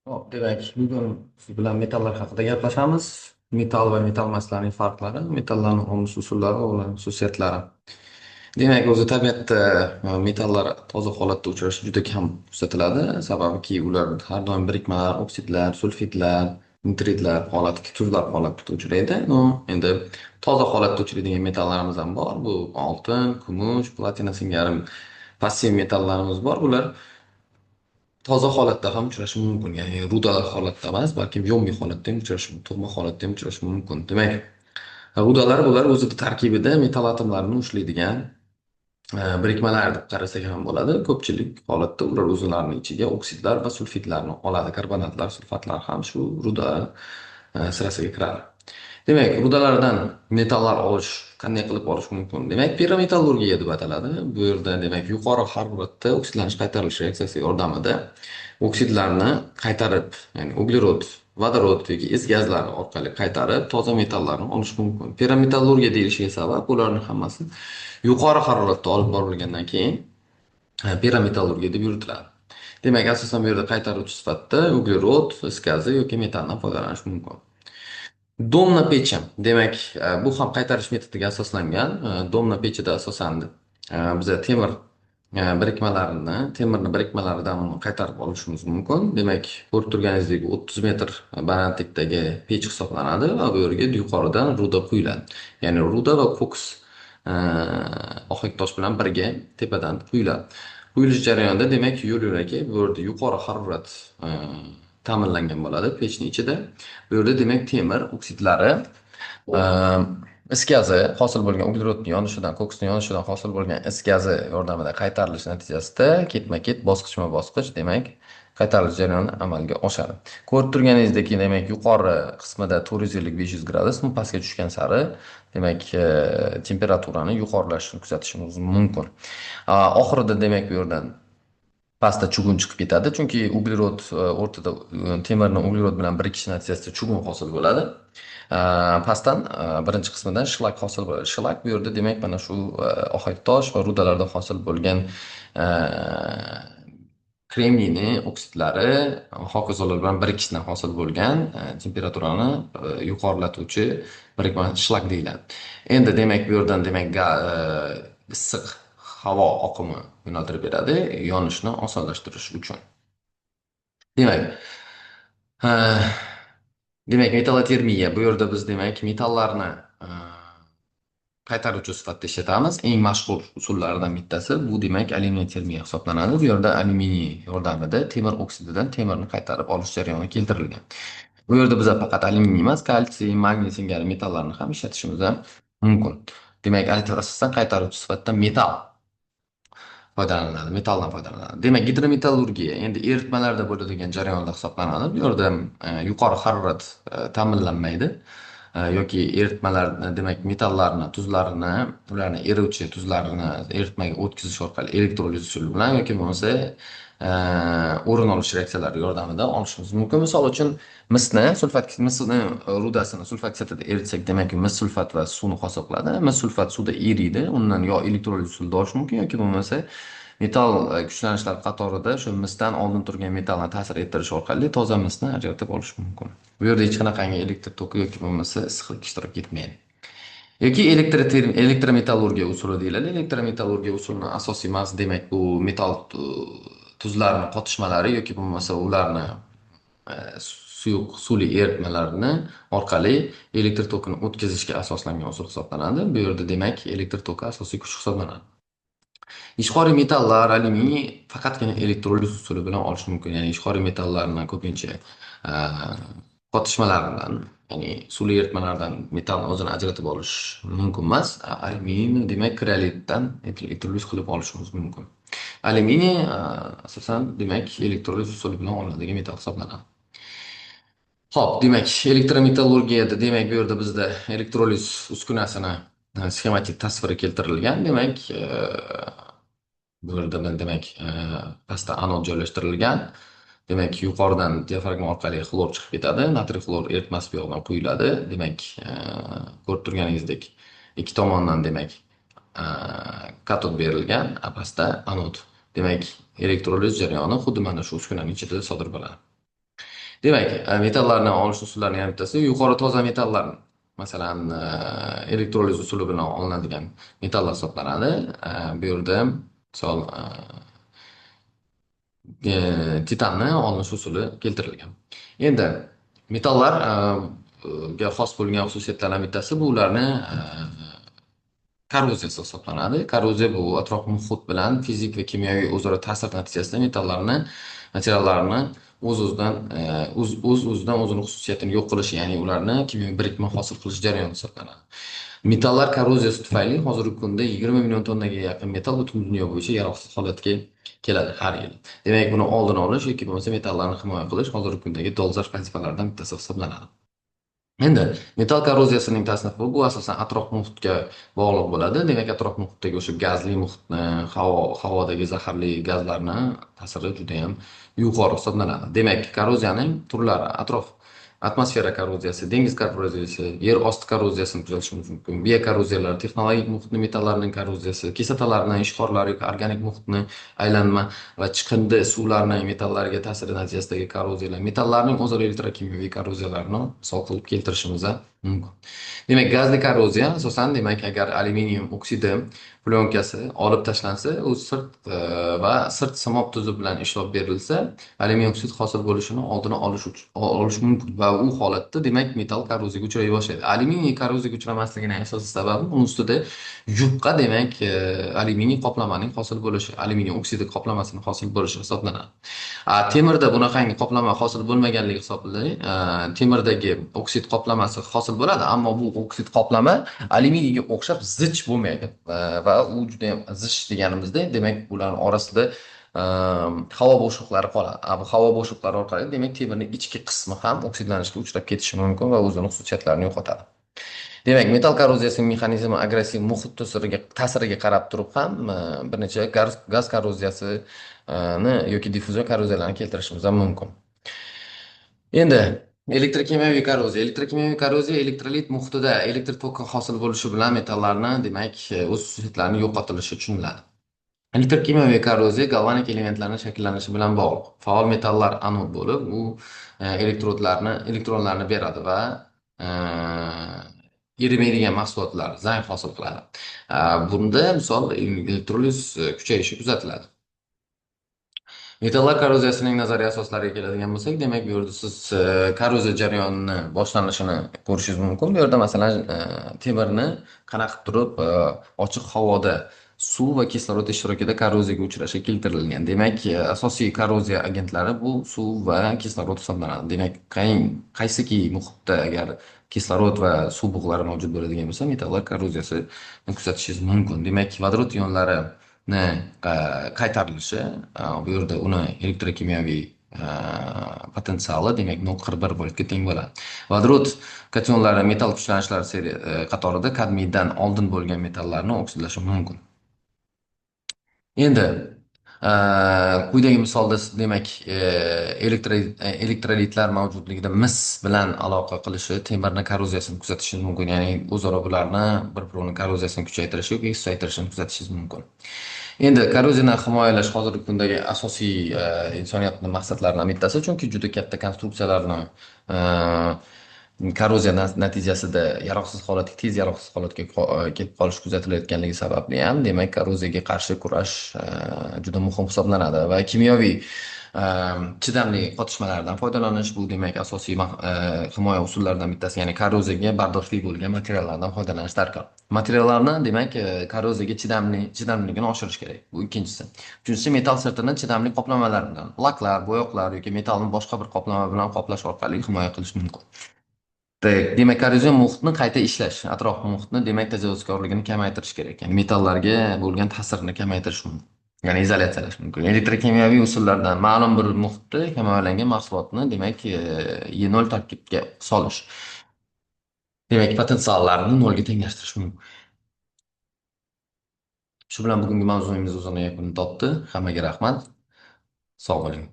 Hop, demak, bugun siz bilan metallar haqida gaplashamiz. Metall va metallmaslarning farqlari, metallarning olinish usullari va ularning xususiyatlari. Demak, o'zi tabiatda metallar toza holatda uchrashi juda kam kuzatiladi. Sababiki ular har doim birikmalar, oksidlar, sulfidlar, nitridlar holati, tuzlar holatida uchraydi. No, endi toza holatda uchraydigan metallarimiz ham bor. Bu oltin, kumush, platina singari passiv metallarimiz bor. Bular toza holatda ham uchrashi mumkin. Ya'ni rudalar holatda emas, balkim yombiy holatda ham uchrashi, tug'ma holatda ham uchrashi mumkin. Demak, rudalar bular o'zida tarkibida metall atomlarini ushlaydigan birikmalar deb qarasak ham bo'ladi. Ko'pchilik holatda ular o'zlarini ichiga oksidlar va sulfidlarni oladi. Karbonatlar, sulfatlar ham shu ruda sirasiga kiradi. Demak, rudalardan metallar olish qanday qilib olish mumkin? Demak, pirometallurgiya deb ataladi. Bu yerda demak yuqori haroratda oksidlanish qaytarilish reaksiyasi yordamida oksidlarni qaytarib, ya'ni uglerod, vodorod yoki is gazlari orqali qaytarib toza metallarni olish mumkin. Pirometallurgiya deyilishiga sabab ularning hammasi yuqori haroratda olib borilgandan keyin pirometallurgiya deb yuritiladi. Demak, asosan bu yerda qaytaruvchi sifatida uglerod, is gazi yoki metandan foydalanish mumkin. Domna pechi. Demak, bu ham qaytarish metodiga asoslangan. Domna pechida asosan biza temir birikmalarini, temirni birikmalaridan uni qaytarib olishimiz mumkin. Demak, ko'rib turganingizdek 30 metr balandlikdagi pech hisoblanadi va bu yerga yuqoridan ruda quyiladi. Ya'ni ruda va koks ohaktosh bilan birga tepadan quyiladi. Quyilish jarayonida demak yo'l-yo'lakay bu yerda yuqori harorat ta'minlangan bo'ladi pechning ichida. Bu yerda demak temir oksidlari is gazi hosil bo'lgan uglerodni yonishidan, koksni yonishidan hosil bo'lgan is gazi yordamida qaytarilish natijasida ketma-ket, bosqichma-bosqich demak qaytarilish jarayoni amalga oshadi. Ko'rib turganingizdek, demak yuqori qismida 450-500 gradus, pastga tushgan sari demak temperaturani yuqorilashini kuzatishimiz mumkin. Oxirida demak bu yerdan pastda chugun chiqib ketadi, chunki uglerod o'rtada temirni uglerod bilan birikishi natijasida chugun hosil bo'ladi. Pastdan birinchi qismidan shlak hosil bo'ladi. Shlak bu yerda demak mana shu ohaktosh va rudalardan hosil bo'lgan kremniyni oksidlari hokazolar bilan birikishidan hosil bo'lgan temperaturani yuqorilatuvchi birikma shlak deyiladi. Endi demak bu yerdan demak issiq havo oqimi yo'naltirib beradi yonishni osonlashtirish uchun. Demak, demak metallotermiya bu yerda biz demak metallarni qaytaruvchi sifatida ishlatamiz. Eng mashhur usullaridan bittasi bu demak alyumin termiya hisoblanadi. Bu yerda alyuminiy yordamida temir oksididan temirni qaytarib olish jarayoni keltirilgan. Bu yerda biz faqat alyuminiy emas, kalsiy, magniy singari metallarni ham ishlatishimiz mumkin. Demak, asosan qaytaruvchi sifatida metall foydalaniladi, metalldan foydalaniladi. Demak, gidrometallurgiya endi eritmalarda bo'ladigan jarayonlar hisoblanadi. Bu yerda yuqori harorat ta'minlanmaydi. Yoki eritmalar, demak, metallarni, tuzlarini, ularni eruvchi tuzlarini eritmaga o'tkazish orqali elektroliz usuli bilan yoki bo'lmasa o'rin olish reaksiyalari yordamida olishimiz mumkin. Misol uchun, misni sulfat misni rudasini sulfat kislotada eritsak, demak, mis sulfat va suvni hosil qiladi. Mis sulfat suvda eriydi. Undan yo elektroliz usulida olish mumkin yoki bo'lmasa metall kuchlanishlar qatorida shu misdan oldin turgan metallni ta'sir ettirish orqali toza misni ajratib olish mumkin. Bu yerda hech qanaqangi elektr toki yoki bo'lmasa issiqlik ishtirok etmaydi. Yoki elektrometallurgiya usuli deyiladi. Elektrometallurgiya usulini asosiy maqsadi demak bu metall tuzlarni qotishmalari yoki bo'lmasa ularni suyuq suvli eritmalarini orqali elektr tokini o'tkazishga asoslangan usul hisoblanadi. Bu yerda demak elektr toki asosiy kuch hisoblanadi. Ishqoriy metallar, alyuminiy faqatgina elektroliz usuli bilan olish mumkin. Ya'ni ishqoriy metallarni ko'pincha qotishmalar bilan, ya'ni suvli eritmalardan metallni o'zini ajratib olish mumkin emas. Alyuminiyni demak kriolitdan elektroliz qilib olishimiz mumkin. Alyuminiy asosan demak elektroliz usuli bilan olinadigan metall hisoblanadi. Xo'p, demak, elektrometallurgiyada demak bu yerda bizda elektroliz uskunasini sxematik tasviri keltirilgan. Demak, bu yerda demak pastda anod joylashtirilgan. Demak, yuqoridan diafragma orqali xlor chiqib ketadi. Natriy xlor eritmasi bu yoqdan quyiladi. Demak, ko'rib turganingizdek ikki tomondan demak katod berilgan, a pastda anod. Demak, elektroliz jarayoni xuddi mana shu uskunaning ichida sodir bo'ladi. Demak, metallarni olish usullarining yana bittasi yuqori toza metallar, masalan, elektroliz usuli bilan olinadigan metallar hisoblanadi. Bu yerda misol titanni olinish usuli keltirilgan. Endi metallarga xos bo'lgan xususiyatlardan bittasi bu ularni korroziyasi hisoblanadi. Korroziya bu atrof muhit bilan fizik va kimyoviy o'zaro ta'sir natijasida metallarni, materiallarni o'z-o'zidan o'z-o'zidan o'zini xususiyatini yo'q qilishi, ya'ni ularni kimyoviy birikma hosil qilish jarayoni hisoblanadi. Metallar korroziyasi tufayli hozirgi kunda 20 million tonnaga yaqin metal butun dunyo bo'yicha yaroqsiz holatga keladi har yili. Demak, buni oldini olish yoki bo'lmasa metallarni himoya qilish hozirgi kundagi dolzarb vazifalardan bittasi hisoblanadi. Endi metal korroziyasining tasnifi bu asosan atrof muhitga bog'liq bo'ladi. Demak, atrof muhitdagi o'sha gazli muhitni, havodagi zaharli gazlarni ta'siri juda ham yuqori hisoblanadi. Demak, korroziyaning turlari: atrof atmosfera korroziyasi, dengiz korroziyasi, yer osti korroziyasini kuzatishimiz mumkin. Biokorroziyalar, texnologik muhitni metallarning korroziyasi, kislotalarni, ishqorlar yoki organik muhitni aylanma va chiqindi suvlarning metallarga ta'siri natijasidagi korroziyalar, metallarning o'zaro elektrokimyoviy korroziyalarini misol qilib keltirishimiz mumkin. Demak, gazli korroziya asosan, demak, agar alyuminium oksidi plyonkasi olib tashlansa, u sirt va sirt simob tuzi bilan ishlov berilsa, alyuminium oksid hosil bo'lishini oldini olish mumkin va u holatda, demak, metal korroziyaga uchray boshlaydi. Alyuminiy korroziyaga uchramasligining asosiy sababi uning ustida yupqa, demak, alyuminiy qoplamaning hosil bo'lishi, alyuminiy oksidi qoplamasini hosil bo'lishi hisoblanadi. Temirda bunaqangi qoplama hosil bo'lmaganligi hisobli, temirdagi oksid qoplamasi hosil bo'ladi, ammo bu oksid qoplama alyuminiyga o'xshab zich bo'lmaydi. Va u juda ham zich deganimizda, demak, ularning orasida havo bo'shliqlari qoladi. Bu havo bo'shliqlari orqali, demak, temirning ichki qismi ham oksidlanishga uchrab ketishi mumkin va o'zini xususiyatlarini yo'qotadi. Demak, metal korroziyasining mexanizmi agressiv muhit ta'siriga qarab turib ham bir necha gaz korroziyasini yoki diffuzion korroziyalarni keltirishimiz ham mumkin. Endi elektrokimyoviy korroziya. Elektrokimyoviy korroziya elektrolit muhitida elektr toki hosil bo'lishi bilan metallarni, demak, o'z xususiyatlarini yo'qotilishi tushuniladi. Elektrokimyoviy korroziya galvanik elementlarning shakllanishi bilan bog'liq. Faol metallar anod bo'lib, u elektronlarni beradi va erimaydigan mahsulotlar, zang hosil qiladi. Bunda misol elektroliz kuchayishi kuzatiladi. Metallar korroziyasining nazariy asoslariga keladigan bo'lsak, demak, bu yerda siz korroziya jarayonini boshlanishini ko'rishingiz mumkin. Bu yerda masalan, temirni qanaqa qilib turib ochiq havoda suv va kislorod ishtirokida korroziyaga uchrashi keltirilgan. Demak, asosiy korroziya agentlari bu suv va kislorod hisoblanadi. Demak, qaysiki muhitda agar kislorod va suv bug'lari mavjud bo'ladigan bo'lsa, metallar korroziyasini kuzatishingiz mumkin. Demak, vodorod ionlarini qaytarilishi, bu yerda uni elektrokimyoviy potensiali, demak, 0,41 voltga teng bo'ladi. Vodorod kationlari metal kuchlanishlar qatorida kadmiydan oldin bo'lgan metallarni oksidlashi mumkin. Endi quyidagi misolda, demak, elektrolitlar mavjudligida mis bilan aloqa qilishi temirni korroziyasini kuzatishingiz mumkin. Ya'ni o'zaro bularni bir-birini korroziyasini kuchaytirishi yoki susaytirishini kuzatishingiz mumkin. Endi korroziyadan himoyalash hozirgi kundagi asosiy insoniyatning maqsadlaridan bittasi, chunki juda katta konstruksiyalarni korroziya natijasida yaroqsiz holatga, tez yaroqsiz holatga kelib qolish kuzatilayotganligi sababli ham, demak, korroziyaga qarshi kurash juda muhim hisoblanadi va kimyoviy chidamli qotishmalardan foydalanish bu, demak, asosiy himoya usullaridan bittasi, ya'ni korroziyaga bardoshli bo'lgan materiallardan foydalanish darkor. Materiallarni, demak, korroziyaga chidamliligini oshirish kerak. Bu ikkinchisi. Uchinchisi, metal sirtini chidamli qoplamalar bilan, laklar, bo'yoqlar yoki metalni boshqa bir qoplama bilan qoplash orqali himoya qilish mumkin. Demak, korrozion muhitni qayta ishlash, atrof muhitni, demak, tajovuzkorligini kamaytirish kerak. Ya'ni metallarga bo'lgan ta'sirini kamaytirish mumkin. Ya'ni izolyatsiyalash mumkin. Elektrokimyoviy usullardan ma'lum bir muhitda himoyalangan mahsulotni, demak, E0 tarkibga solish. Demak, potensiallarni nolga tenglashtirish mumkin. Shu bilan bugungi mavzuyimiz o'zini yakunini topdi. Hammaga rahmat. Sog' bo'ling.